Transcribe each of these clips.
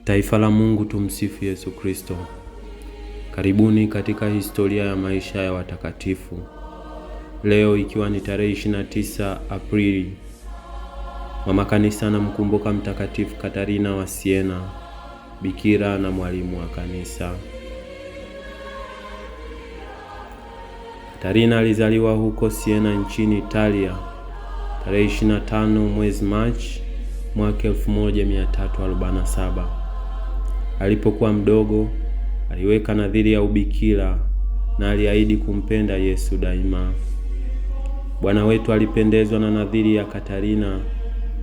Taifa la Mungu, tumsifu Yesu Kristo. Karibuni katika historia ya maisha ya watakatifu. Leo ikiwa ni tarehe 29 Aprili, Mama Kanisa anamkumbuka Mtakatifu Katarina wa Siena, bikira na mwalimu wa Kanisa. Katarina alizaliwa huko Siena nchini Italia tarehe 25 mwezi Machi mwaka 1347. Alipokuwa mdogo aliweka nadhiri ya ubikira na aliahidi kumpenda Yesu daima. Bwana wetu alipendezwa na nadhiri ya Katarina,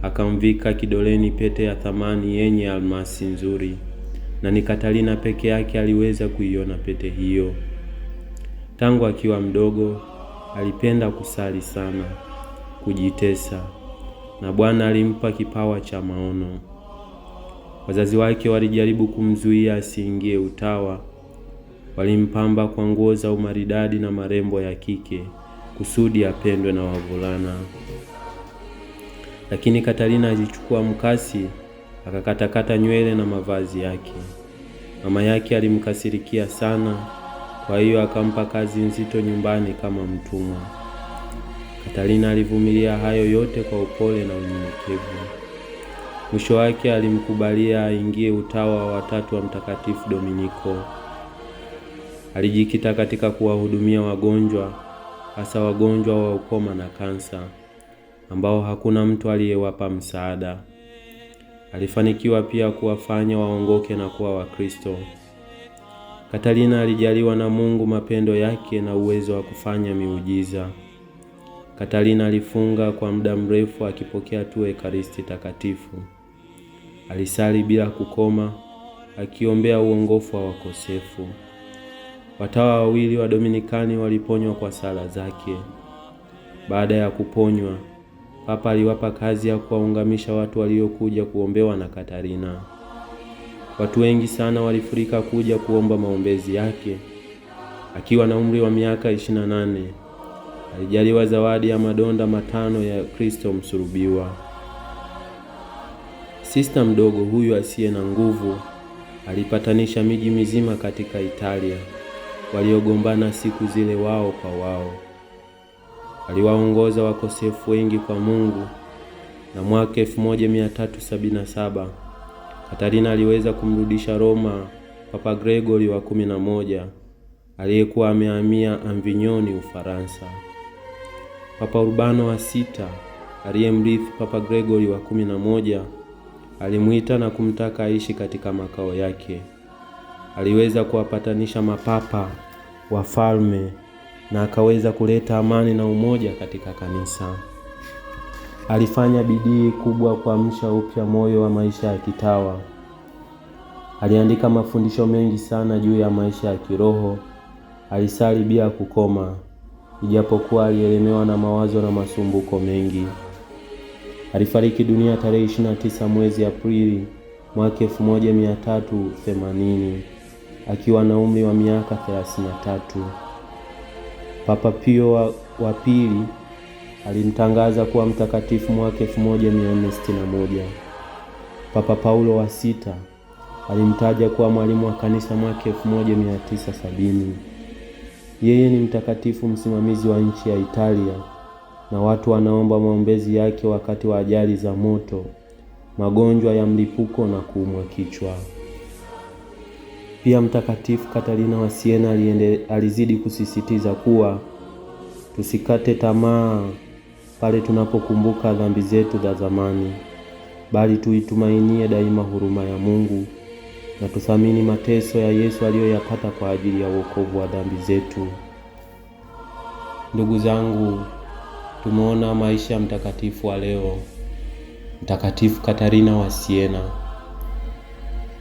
akamvika kidoleni pete ya thamani yenye almasi nzuri, na ni Katarina peke yake aliweza kuiona pete hiyo. Tangu akiwa mdogo alipenda kusali sana, kujitesa, na Bwana alimpa kipawa cha maono. Wazazi wake walijaribu kumzuia asiingie utawa. Walimpamba kwa nguo za umaridadi na marembo ya kike kusudi apendwe na wavulana. Lakini Katarina alichukua mkasi akakatakata nywele na mavazi yake. Mama yake alimkasirikia sana, kwa hiyo akampa kazi nzito nyumbani kama mtumwa. Katarina alivumilia hayo yote kwa upole na unyenyekevu. Mwisho wake alimkubalia aingie utawa wa watatu wa Mtakatifu Dominiko. Alijikita katika kuwahudumia wagonjwa, hasa wagonjwa wa ukoma na kansa, ambao hakuna mtu aliyewapa msaada. Alifanikiwa pia kuwafanya waongoke na kuwa Wakristo. Katarina alijaliwa na Mungu mapendo yake na uwezo wa kufanya miujiza. Katarina alifunga kwa muda mrefu akipokea tu Ekaristi Takatifu. Alisali bila kukoma, akiombea uongofu wa wakosefu. Watawa wawili wa Dominikani waliponywa kwa sala zake. Baada ya kuponywa, Papa aliwapa kazi ya kuwaungamisha watu waliokuja kuombewa na Katarina. Watu wengi sana walifurika kuja kuomba maombezi yake. Akiwa na umri wa miaka 28, alijaliwa zawadi ya madonda 5 ya Kristo msulubiwa. Sista mdogo huyu asiye na nguvu alipatanisha miji mizima katika Italia waliogombana siku zile wao kwa wao. Aliwaongoza wakosefu wengi kwa Mungu, na mwaka 1377 Katarina aliweza kumrudisha Roma Papa Gregory wa 11 aliyekuwa amehamia Avignoni, Ufaransa. Papa Urbano wa 6 aliyemrithi Papa Gregory wa 11 alimuita na kumtaka aishi katika makao yake. Aliweza kuwapatanisha mapapa, wafalme na akaweza kuleta amani na umoja katika kanisa. Alifanya bidii kubwa kuamsha upya moyo wa maisha ya kitawa. Aliandika mafundisho mengi sana juu ya maisha ya kiroho. Alisali bila kukoma, ijapokuwa alielemewa na mawazo na masumbuko mengi. Alifariki dunia tarehe 29 mwezi Aprili mwaka 1380 akiwa na umri wa miaka 33. Papa Pio wa pili alimtangaza kuwa mtakatifu mwaka 1461. Papa Paulo wa 6 alimtaja kuwa mwalimu wa kanisa mwaka 1970. Yeye ni mtakatifu msimamizi wa nchi ya Italia, na watu wanaomba maombezi yake wakati wa ajali za moto, magonjwa ya mlipuko na kuumwa kichwa. Pia Mtakatifu Katarina wa Siena alizidi kusisitiza kuwa tusikate tamaa pale tunapokumbuka dhambi zetu za zamani, bali tuitumainie daima huruma ya Mungu na tuthamini mateso ya Yesu aliyoyapata kwa ajili ya wokovu wa dhambi zetu. Ndugu zangu, Tumeona maisha ya mtakatifu wa leo, Mtakatifu Katarina wa Siena,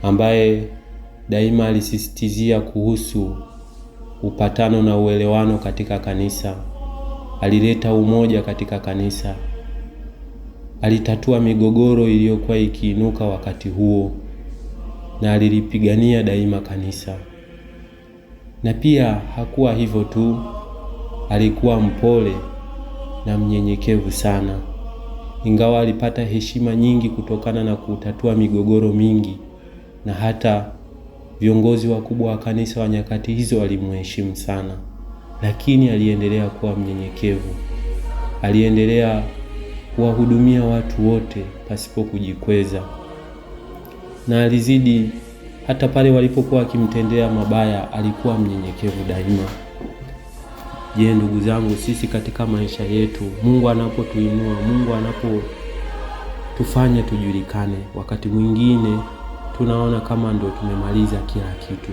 ambaye daima alisisitizia kuhusu upatano na uelewano katika kanisa. Alileta umoja katika kanisa, alitatua migogoro iliyokuwa ikiinuka wakati huo, na alilipigania daima kanisa. Na pia hakuwa hivyo tu, alikuwa mpole na mnyenyekevu sana. Ingawa alipata heshima nyingi kutokana na kutatua migogoro mingi, na hata viongozi wakubwa wa kanisa wa nyakati hizo walimheshimu sana, lakini aliendelea kuwa mnyenyekevu. Aliendelea kuwahudumia watu wote pasipo kujikweza, na alizidi hata pale walipokuwa wakimtendea mabaya, alikuwa mnyenyekevu daima. Je, ndugu zangu, sisi katika maisha yetu, Mungu anapotuinua, Mungu anapotufanya tujulikane, wakati mwingine tunaona kama ndo tumemaliza kila kitu.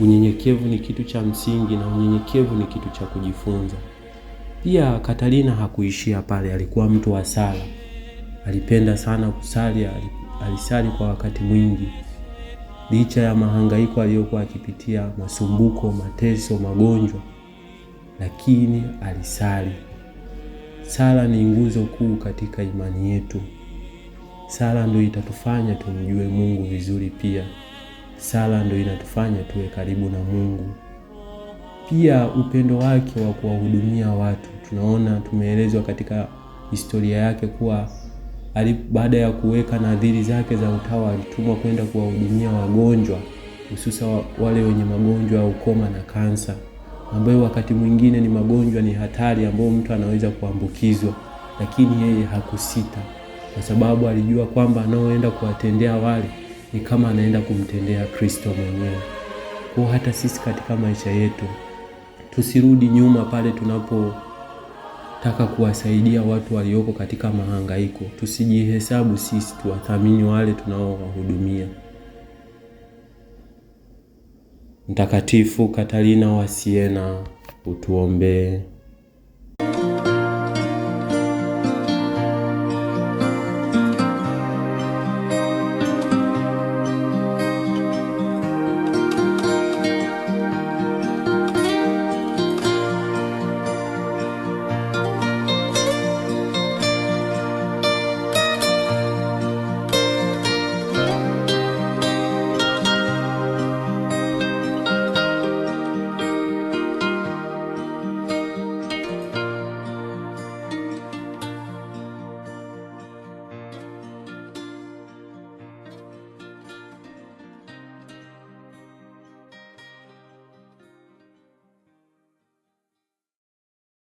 Unyenyekevu ni kitu cha msingi na unyenyekevu ni kitu cha kujifunza. Pia Katarina hakuishia pale, alikuwa mtu wa sala. Alipenda sana kusali, alisali kwa wakati mwingi. Licha ya mahangaiko aliyokuwa akipitia, masumbuko, mateso, magonjwa, lakini alisali. Sala ni nguzo kuu katika imani yetu. Sala ndio itatufanya tumjue Mungu vizuri pia. Sala ndio inatufanya tuwe karibu na Mungu. Pia upendo wake wa kuwahudumia watu, tunaona tumeelezwa katika historia yake kuwa baada ya kuweka nadhiri zake za utawa alitumwa kwenda kuwahudumia wagonjwa, hususa wale wenye magonjwa ya ukoma na kansa, ambayo wakati mwingine ni magonjwa ni hatari ambayo mtu anaweza kuambukizwa, lakini yeye hakusita, kwa sababu alijua kwamba anaoenda kuwatendea wale ni kama anaenda kumtendea Kristo mwenyewe. Kwa hata sisi katika maisha yetu tusirudi nyuma pale tunapotaka kuwasaidia watu walioko katika mahangaiko. Tusijihesabu sisi, tuwathamini wale tunaowahudumia. Mtakatifu Katarina wa Siena, utuombee.